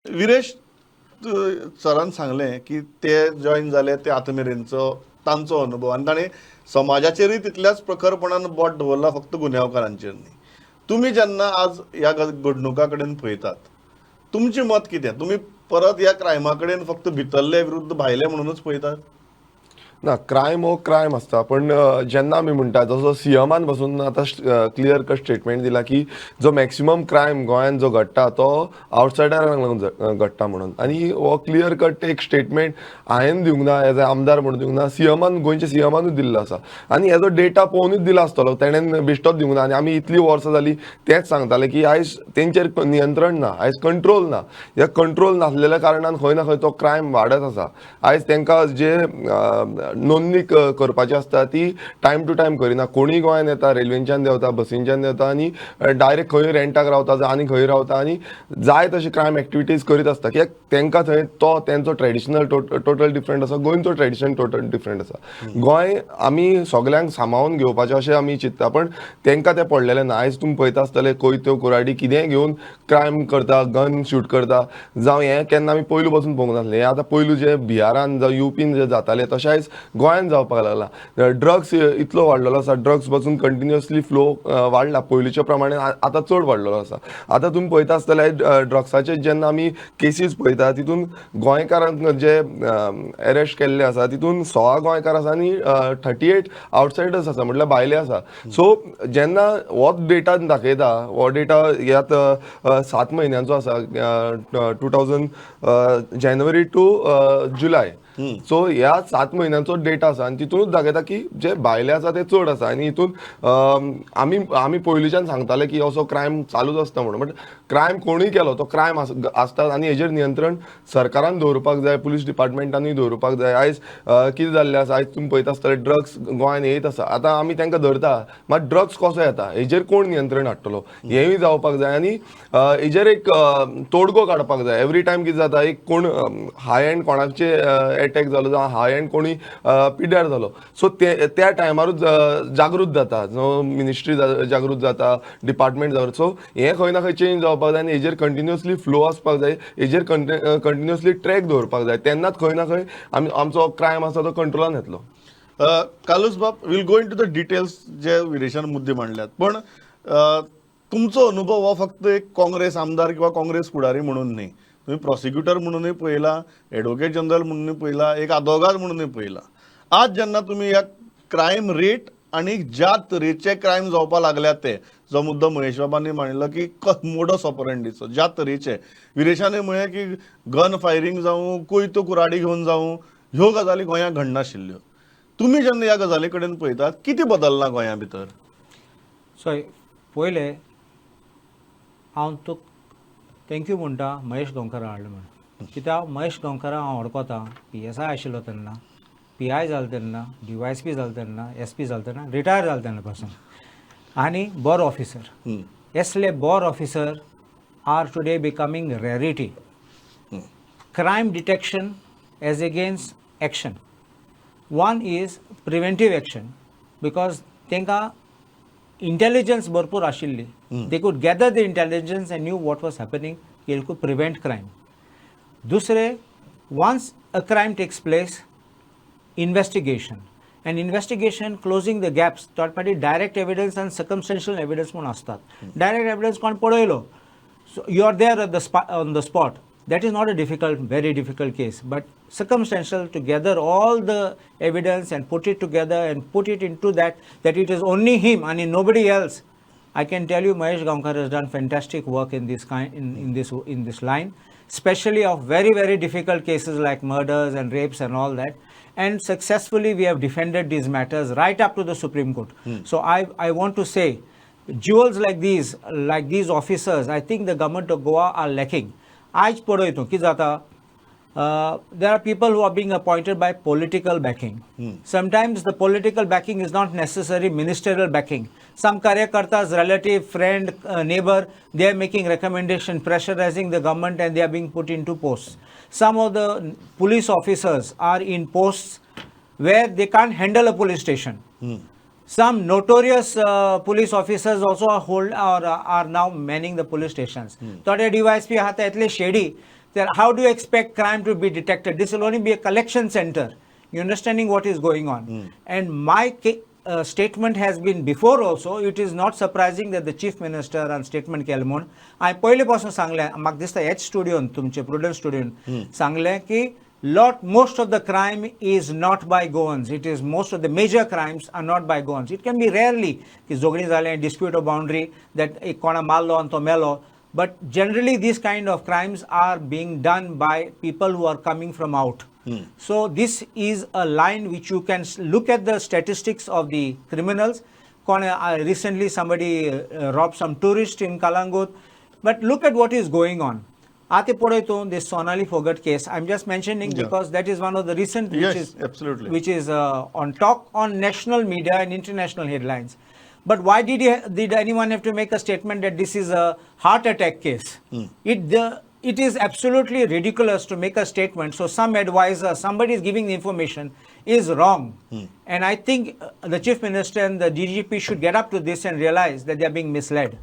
विरेश, सरान सांगलें की ते जॉईन जाले ते आतां मेरेनचो तांचो अनुभव आनी ताणें समाजाचेरूय तितल्याच प्रखरपणान बोट दवरला, फक्त गुन्यांवकारांचेर न्ही. तुमी जेन्ना आज ह्या घडणुका कडेन पळयतात, तुमचें मत कितें? तुमी परत ह्या क्रायमा कडेन फक्त भितरले विरुद्ध भायले म्हणूनच पळयतात? ना, क्रायम हो क्रायम आसता, पण जेन्ना आमी म्हणटा, जसो सीएमान पासून आतां क्लियर कट स्टेटमेंट दिला की जो मॅक्सिमम क्रायम गोंयांत जो घडटा तो आवटसायडरांक लागून घडटा म्हणून. आनी हो क्लियर कट एक स्टेटमेंट हांवें दिवंक ना, एज अ आमदार म्हणून दिवंक ना, सीएमान, गोंयच्या सीएमानूच दिल्लो आसा. आनी हेजो डेटा पळोवनूच दिला आसतलो, तेणेन बेश्टोच दिवंक ना. आनी आमी इतलीं वर्सां जालीं तेंच सांगताले की आयज तेंचेर नियंत्रण ना, आयज कंट्रोल ना. ह्या कंट्रोल नासलेल्या कारणान खंय ना खंय तो क्रायम वाडत आसा. आयज तांकां जे नोंदणी करपाची आसता ती टायम टू टायम करिना. कोणूय गोंयान येता, रेल्वेंच्यान देंवता, बसींच्यान देंवता आनी डायरेक्ट खंय रेंटाक रावता जावं आनी खंय रावता आनी जाय तशी क्रायम एक्टिविटीज करीत आसता, कित्याक तांकां थंय तो तेंचो ट्रेडिशनल टोटल डिफरंट आसा, गोंयचो ट्रेडिशन टोटल डिफरंट आसा. गोंय आमी सगल्यांक सांबाळून घेवपाचें अशें आमी चिंत्ता, पण तांकां तें पडलेलें ना. आयज तुमी पळयता आसतले, कोयत्यो, कुराडी कितेंय घेवन क्रायम करता, गन शूट करता जावं. हें केन्ना आमी पयलू पासून पळोवंक नासलें. हें आतां पयलू जे बिहारान जावं युपीन जे जातालें, तशें आयज गोंयान जावपाक लागलां. ड्रग्स इतलो वाडलेलो आसा, ड्रग्स पासून कंटिन्युअसली फ्लो वाडला, पयलूच्या प्रमाणे आतां चड वाडलेलो आसा. आतां तुमी पळयता आसतले, ड्रग्साचे जेन्ना आमी केसीस पळयता, तितून गोंयकारांक जे अरेस्ट केल्ले आसा तितून 16 गोंयकार आसा आनी 38 आवटसायडर्स आसा, म्हटल्यार भायले आसा. सो जेन्ना हो डेटा दाखयता, हो डेटा ह्यात 7 म्हयन्यांचो आसा, 2000 January to July. सो ह्या 7 म्हयन्यांचो डेटा आसा आनी तितूनच दाखयता की जे भायले आसा ते चड आसा. आनी हितून आमी आमी पयलींच्यान सांगताले की असो क्रायम चालूच आसता म्हणून, बट क्रायम कोणूय केलो तो क्रायम आसता आनी हेजेर नियंत्रण सरकारान दवरुपाक जाय, पुलीस डिपार्टमेंटानूय दवरुपाक जाय. आयज कितें जाल्लें आसा, आयज तुमी पळयता आसतले, ड्रग्स गोंयांत येयत आसा. आतां आमी तांकां धरता, मात ड्रग्स कसो येता हेजेर कोण नियंत्रण हाडटलो, हेंय जावपाक जाय. आनी हेजेर एक तोडगो काडपाक जाय. एवरी टायम कितें जाता, एक कोण हाय एंड कोणाचे एटॅक जालो जावं हाय एंड कोणी पिड्ड्यार जालो, सो ते त्या टायमारूच जागृत जाता, जो मिनिस्ट्री जागृत जाता, डिपार्टमेंट जागृत. सो हें खंय ना खंय चेंज जावपाक जाय आनी हेजेर कंटिन्युअसली फ्लो आसपाक जाय, हेजेर कंटिन्युअसली ट्रॅक दवरपाक जाय. तेन्नाच खंय ना खंय आमी आमचो क्रायम आसा तो कंट्रोलान येतलो. कालूस बाब, we'll go into the details जे विरेशान मुद्दे मांडल्यात, पण तुमचो अनुभव हो फक्त एक काँग्रेस आमदार किंवा काँग्रेस फुडारी म्हणून न्ही, तुम्ही प्रॉसिक्युटर म्हणूनय पळयला, एडवोकेट जनरल म्हणूनय पळयला, एक आदोगाद म्हणूनय पळयला. आज जेन्ना तुमी ह्या क्रायम रेट आणि ज्या तरेचे क्रायम जावपाक लागल्यात, ते जो मुद्दो महेश बाबांनी मांडलो की मोडस ऑपरंडीचो, ज्या तरेचे विरेशानय म्हळें की गन फायरींग जावं, कोयतो कुराडी घेवन जावं, ह्यो गजाली गोंयांत घडनाशिल्ल्यो. तुमी जेन्ना ह्या गजाली कडेन पळयतात, कितें बदलना गोंया भितर? सो पयलें हांव तुका thank you म्हणटा महेश गांवकारा हाडलो म्हणून, कित्याक महेश गांवकारा हांव वळखता. पीएसआय आशिल्लो तेन्ना, पीआय जालो तेन्ना, डीवायएसपी जालो तेन्ना, एसपी जालो तेन्ना, रिटायर जालो तेन्ना पासून आनी बरो ऑफिसर. असले बरो officer are today becoming rarity. Crime detection as against action. One is preventive action, because तांकां इंटेलिजन्स भरपूर आशिल्ली. They could gather the intelligence and knew what was happening, they could prevent crime. दुसरे, once a crime takes place, investigation and investigation, closing the gaps. Third party direct evidence and circumstantial evidence म्हूण आसतात. Direct evidence कोण पळयलो, so you are there at the on the spot, that is not a difficult, very difficult case. But circumstantial, to gather all the evidence and put it together and put it into that, that it is only him and nobody else, I can tell you Mahesh Gaonkar has done fantastic work in this kind in this line, especially of very, very difficult cases like murders and rapes and all that. And successfully we have defended these matters right up to the Supreme Court. So I want to say, jewels like these officers, I think the government of Goa are lacking. आयज पळय तूं कितें जाता, there are people who are being appointed by political backing. Sometimes the political backing is not necessary ministerial backing. Some karyakartas, relative, friend, neighbor, they are making recommendation, pressurizing the government, and they are being put into posts. Some of the police officers are in posts where they can't handle a police station. Some notorious police officers also are hold or are now manning the police stations. थोडे DySP आहा ते इतले शेडी. Then how do you expect crime to be detected? This will only be a collection center. You understanding what is going on? And my statement has been before also. It is not surprising that the chief minister on statement केलें म्हूण. हांवें पयले पासून सांगलें, म्हाका दिसता हेच स्टुडियोन, तुमचे प्रुडंट स्टुडियोन सांगलें की lot most of the crime is not by Goans. It is most of the major crimes are not by Goans. It can be rarely की झगडीं जालें, dispute of boundary, that एक कोणा मारलो आनी तो मेलो, but generally these kind of crimes are being done by people who are coming from out. So this is a line which you can look at the statistics of the criminals. कोण recently somebody robbed some tourist in Kalangut, but look at what is going on. आतां पळय तूं, this Sonali Phogat case I am just mentioning because that is one of the recent which is which is on talk on national media and international headlines. But why did anyone have to make a statement that this is a heart attack case? It is absolutely ridiculous to make a statement. So some advisor, somebody is giving the information is wrong. And I think the chief minister and the DGP should get up to this and realize that they are being misled.